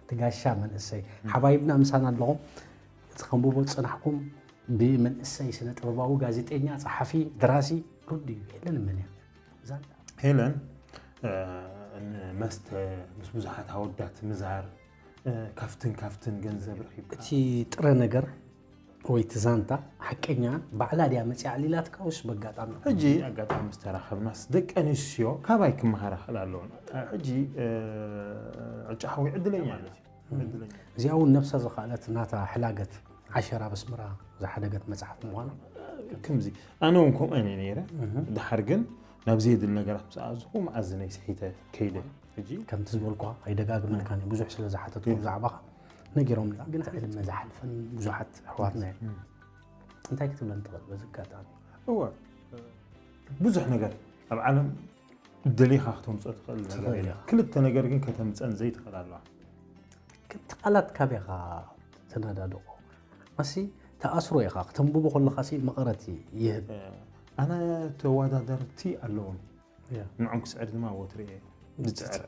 ትጋሻ መንእሰይ ሓባይብና ምሳና ኣለኹም። እቲ ከንብቦ ዝጸናሕኩም ብመንእሰይ ስነ ጥበባዊ፣ ጋዜጠኛ፣ ጸሓፊ፣ ደራሲ ሩዲ ሄለን መን እያ? ዛንታ። ሄለን፣ እ፣ ንመስተ ምስ ብዙሓት ኣወዳት ምዛር፣ እ፣ ካብትን ካብትን ገንዘብ ረኺብካ። እቲ ጥረ ነገር ወይ እቲ ዛንታ ሓቀኛ ባዕላ ድያ መጺኣ ኣዕሊላትካ ወይስ በጋጣሚ? ሕጂ ኣጋጣሚ ዝተራኸብናስ ደቂ ኣንስትዮ ካባይ ክመሃራ ክእል ኣለወን። ሕጂ፣ እ፣ ዕጫ ሓዊ ዕድለኛ እያ። ዕድለኛ። እዚኣ እውን ነብሳ ዝኸኣለት ናታ ሕላገት ዓሸራ በስምራ ዝሓደገት መጽሓፍ ምዃና። ከምዚ ኣነ እውን ከምኡ እየ ነይረ። ድሓር ግን ናብ ዘየድሊ ነገራት ምስ ኣእዝኹ መኣዝነይ ስሒተ ከይደ። ሕጂ ከምቲ ዝበልኳ ኣይደጋግመልካን እየ፣ ብዙሕ ስለ ዝሓተትኩ ብዛዕባኻ ነጊሮም። ግን ዕድመ ዝሓልፈን ብዙሓት ኣሕዋትና እዮም። እንታይ ክትብለን ትኽእል በዚ ኣጋጣሚ? እወ፣ ብዙሕ ነገር ኣብ ዓለም ደሊኻ ክተምፅኦ ትኽእል ነገር ትኽእል የለን። ኢኻ። ክልተ ነገር ግን ከተምፀን ዘይትኽእል ኣለዋ። ከምቲ ቃላት ካበይ ኢኻ ተናዳድቆ? ኣሲ ተኣስሮ ኢኻ፣ ክተንብቦ ከለኻ ሲ መቐረት ይህብ። ኣነ ተወዳደርቲ ኣለዎም። ያ። ንዖም ክስዕር ድማ ወትሩ እየ ዝፅዕር።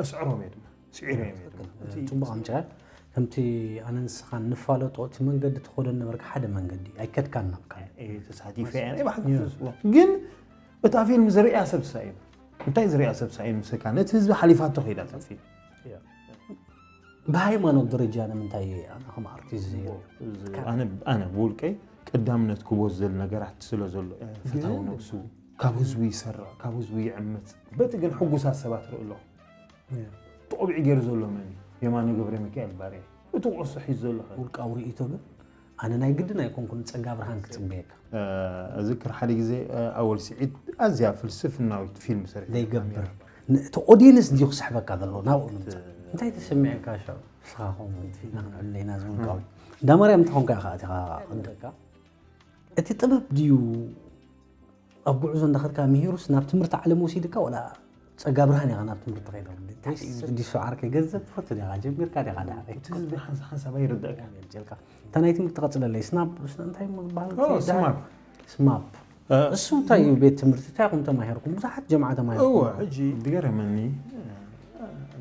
እስዕሮም እየ ድማ፣ ስዒረ እየ ድማ። እቲ ጽቡቕ ኣምጽኣ። ከምቲ ኣነ ንስኻን ንፋለጦ፣ እቲ መንገዲ ትኸዶ ነበርካ ሓደ መንገዲ ኣይከድካን ናብካ። እየ ተሳቲፈ እየ፣ ናይ ባሕሪ ክፍስዋ። ግን እታ ፊልም ዝርእያ ሰብ ሳይ እዩ። እንታይ ዝርእያ ሰብ ሳይ እዩ ምስካ? ነቲ ህዝቢ ሓሊፋቶ ከይዳ እታ ፊልም። ብሃይማኖት ደረጃ ንምንታይ ኣነ ከም ኣርቲስት ዘይር? እዚ ኣነ ኣነ ብውልቀይ ቀዳምነት ክቦ ዝደል ነገራት ስለ ዘሎ፣ ፈታዊ ነብሱ ካብ ህዝቡ ይሰርቕ፣ ካብ ህዝቡ ይዕምት። በቲ ግን ሕጉሳት ሰባት ርኢ ኣለኹ። ተቆቢዑ ገይሩ ዘሎ መን እዩ? የማነ ገብረ ሚካኤል ባርያ። እቲ ኩዕሶ ሒዙ ዘሎ ኸ? ውልቃዊ ርእይቶ ግን ኣነ ናይ ግድን ኣይኮንኩን ጸጋ ብርሃን ክጽበየካ። እዝክር ሓደ ግዜ ኣወል ስዒድ ኣዝያ ፍልስፍናዊት ፊልም ሰሪሑ። ዘይገብር እቲ ኦዲየንስ ድዩ ክስሕበካ ዘሎ ናብኡ ንምጻእ? እንታይ ተሰሚዕካ ሽዑ? ንስኻ ከምኡ ፊልም ክንዕልለይና ዝብል ቃል እንዳ ማርያም እንተኾንካ ኢኻ ኣቲኻ ክንደካ እቲ ጥበብ ድዩ ኣብ ጉዕዞ እንዳኸድካ ምሂሩስ ናብ ትምህርቲ ዓለም ወሲድካ ወላ ጸጋ ብርሃን ኢኻ ናብ ትምህርቲ ከይዳ? ዲሱ ዓርከይ ገንዘብ ትፈቱ ዲኻ? ጀሚርካ ዲኻ ድሓር? እቲ ህዝቢ ሓንሳብ ሓንሳብ ኣይርደእካ። ጀልካ እታ ናይ ትምህርቲ ቀጽለለይ ስናብ ስና- እንታይ እሞ ዝበሃል ኦ፣ ስማፕ። ስማፕ እ፣ እሱ እንታይ እዩ ቤት ትምህርቲ እንታይ ኢኹም ተማሂርኩም? ብዙሓት ጀምዓ ተማሂርኩም እወ፣ ሕጂ ዝገረመኒ፣ እ፣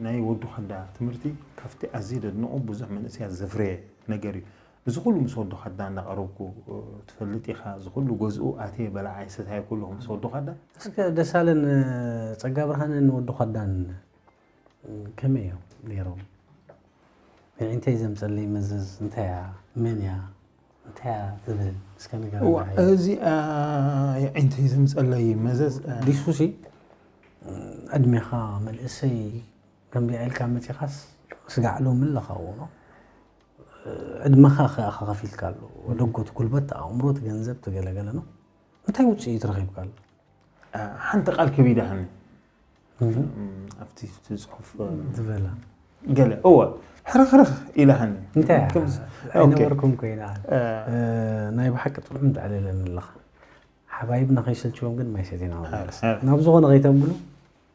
ናይ ወዱ ኸዳ ትምህርቲ ካብቲ ኣዝየ ደድንቑ ብዙሕ መንእሰያት ዘፍረየ ነገር እዩ። እዚ ኩሉ ምስ ወዱ ኸዳ እንዳቐረብኩ፣ እ፣ ትፈልጥ ኢኻ፣ እዚ ኩሉ ገዝኡ ኣትየ በላዓይ ሰታየ ኩሉ ምስ ወዱ ኸዳ። እስከ ደሳለን ጸጋ ብርሃንን ወዱ ኸዳን ከመይ እዮም ነይሮም? የዒንተይ ዘምጸለይ መዘዝ እንታይ እያ? መን እያ? እንታይ እያ ትብል? እስከ ንገረና። እዋ፣ እዚኣ የዒንተይ ዘምጸለይ መዘዝ፣ እ፣ ዲሱሲ ዕድሜኻ መንእሰይ ከምዚኣ ኢልካ መጺኻስ ስጋዕ ሎሚ ኣለኻ እዎ ነው። ዕድመኻ ከ-፣ ከፊልካ ኣሎ። ወደጎ እቲ ጉልበት፣ ኣእምሮ፣ እቲ ገንዘብ፣ እቲ ገለገለ ነው። እንታይ ውጽኢት ረኺብካ ኣሎ? እ፣ ሓንቲ ቃል ከቢዳሃኒ። እም፣ ኣብቲ እቲ ጽሑፍ፣ እ፣ ዝበላ። ገለ፣ እወ፣ ሕርኽርኽ ኢላሃኒ። እንታይ እያ? ከምዚ፣ ኦኬ። ኣይነበርኩም ኮይና። እ፣ እ፣ ናይ ብሓቂ ጥዑም ተዕልለኒ ኣለኻ። ሓባይብና ከይሰልችዎም ግን ማይ ሰቲና ንመለስ። እ፣ እ። ናብ ዝኾነ ከይተብሉ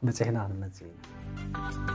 በጺሕና ክንመጽእ ኢና።